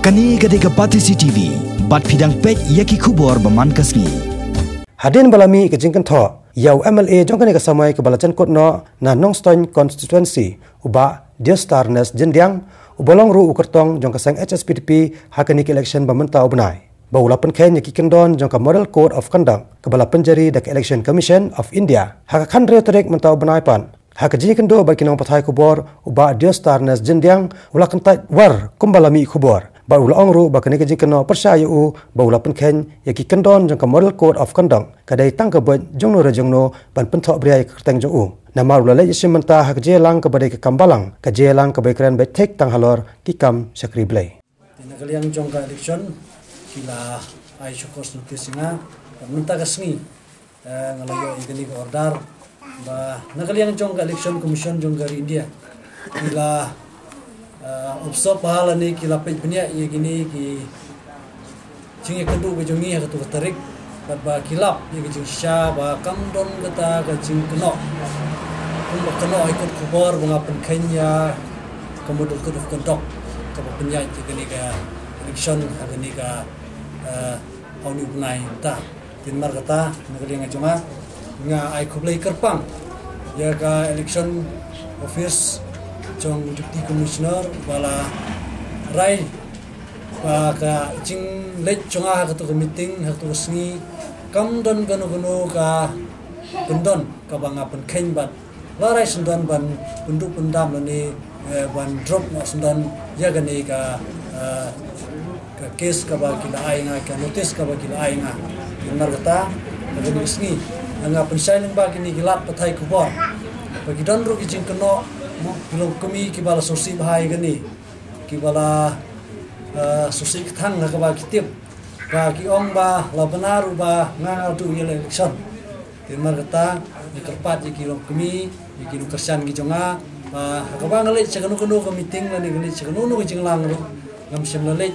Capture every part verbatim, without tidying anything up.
Kane ka dei ka Batesi T V, bad phi dang peit ïa ki khubor ba man ka sngi. Hadien ba la mih ka jingkynthoh ïa u M L A jong kane ka samoi kaba la jan kut noh na Nongstoiñ constituency, u Bah Diostar Ernest Jyndiang, uba long ruh u kyrtong jong ka seng H S P D P ha kane ka election ba mynta u bnai, ba u la pynkheiñ ïa ki kyndon jong ka Model Code of Conduct kaba la pynjari da ka Election Commission of India ha ka khathynriew tarik mynta u bnai pat. Ha ka jingïakynduh bad ki nongpathai khubor, u Bah Diostar Ernest Jyndiang u la kyntait war kumba la mih khubor, bad u la ong ruh ba kane ka jingkynnoh pyrshah ïa u ba u la pynkheiñ ïa ki kyndon jong ka Model Code of Conduct ka dei tang ka buit jongno re jongno ban pynthohbria ïa ka kyrteng jong u. Namar u la leit ïashim bynta ha ka jingïalang kaba dei ka kam balang, ka jingïalang kaba ïakren beit thik tang halor ki kam shakri Blei. Te na ka liang jong ka election, ki la ai short notice ïa nga, bad mynta ka sngi, eh, nga la ïoh ïa kane ka order ba na ka liang jong ka Election Commission jong ka ri India, ki la, eh, observe bha lane ki la peit bniah ïa kine ki jingïakynduh ka jong ngi ha kato ka tarik, bad ba ki lap ïa ka jingshisha ba kam don kata ka jingkynnoh, kumba kynnoh ha ki kot khubor ba nga pynkheiñ ïa ka Model Code of Conduct kaba pynïaid ïa kane ka election ha kane ka, eh, ha une u bnai mynta. Te namar kata, na ka liang jong nga, nga ai khublei kyrpang ïa ka election office jong Deputy Commissioner ba la rai ba ka jingleit jong nga ha kato ka meeting, ha kato ka sngi, kam don kano kano ka kyndon kaba nga pynkheiñ bad la rai syndon ban pynduh pyndam lane, eh, ban drop noh syndon ïa kane ka, eh, ka case kaba ki la ai nga, ka notice kaba ki la ai nga. Namar kata, ha kane ka sngi, nga pynshai lyngba kine ki lad pathai khubor ba ki don ruh ki jingkynnoh, ki longkmie kiba la sngewsih bha ïa kane, kiba la, eh, sngewsih kthang ha kaba ki tip, ba ki ong ba la bna ruh ba nga nga duh ïa la election. Te namar kata, nga kyrpad ïa ki longkmie, ïa ki nongkyrshan ki jong nga, ba ha kaba nga leit sha kano kano ka meeting lane nga leit sha kano kano ka jingïalang ruh, ngam shym la leit,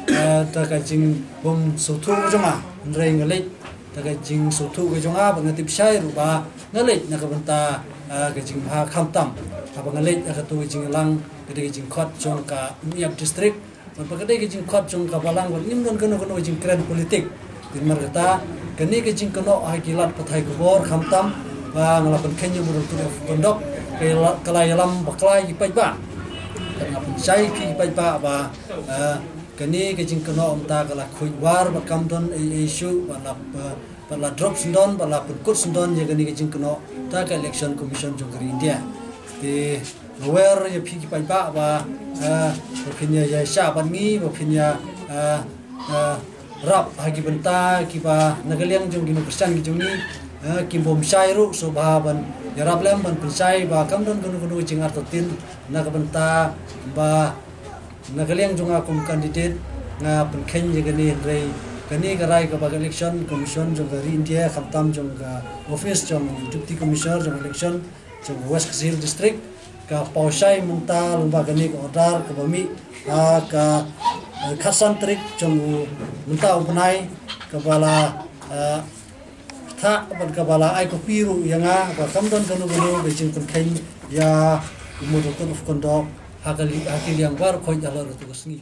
eh, da ka jingbym sngewthuh ka jong nga, hynrei nga leit da ka jingsngewthuh ka jong nga, bad nga tip shai ruh ba nga leit na ka bynta, eh, ka jingbha, khamtam haba nga leit ha kato ka jingïalang, ka dei ka jingkhot jong ka Umïap District, bad ba ka dei ka jingkhot jong ka balang, bad ngim don kano kano ka jingkren politik. Te namar kata, kane ka jingkynnoh ha ki lad pathai khubor, khamtam ba nga la pynkheiñ ïa u Model Code of Conduct, ka la, ka la ïalam bakla ïa ki paidbah. Bad nga pynshai ïa ki paidbah ba, eh, kane ka jingkynnoh mynta ka la khuid war bad kam don ei ei shuh, bad la, eh, bad la drop syndon, bad la pynkut syndon ïa kane ka jingkynnoh da ka Election Commission jong ka ri India. Te nga wer ïa phi ki paidbah ba, eh, ba phin ïa, ïa shah bad ngi, ba phin ïa, eh, eh, rap ha ki bynta kiba na ka liang jong ki nongkyrshan ki jong ngi, eh, kim bym shai ruh, sngewbha ban ïarap lem ban pynshai ba kam don kano kano ka jingartatien na ka bynta ba na ka liang jong nga kum candidate nga pynkheiñ ïa kane, hynrei kane ka rai kaba ka Election Commission jong ka ri India, khamtam jong ka office jong Deputy Commissioner jong election jong West Khasi Hills District, ka paw shai mynta lyngba kane ka order kaba mih ha ka, eh, khatsan tarik jong u mynta u bnai, kaba la, eh, thah bad kaba la ai copy ruh ïa nga ba kam don kano kano ka jingpynkheiñ ïa u Model Code of Conduct ha ka li-, ha ki liang baroh khoit halor kato ka sngi.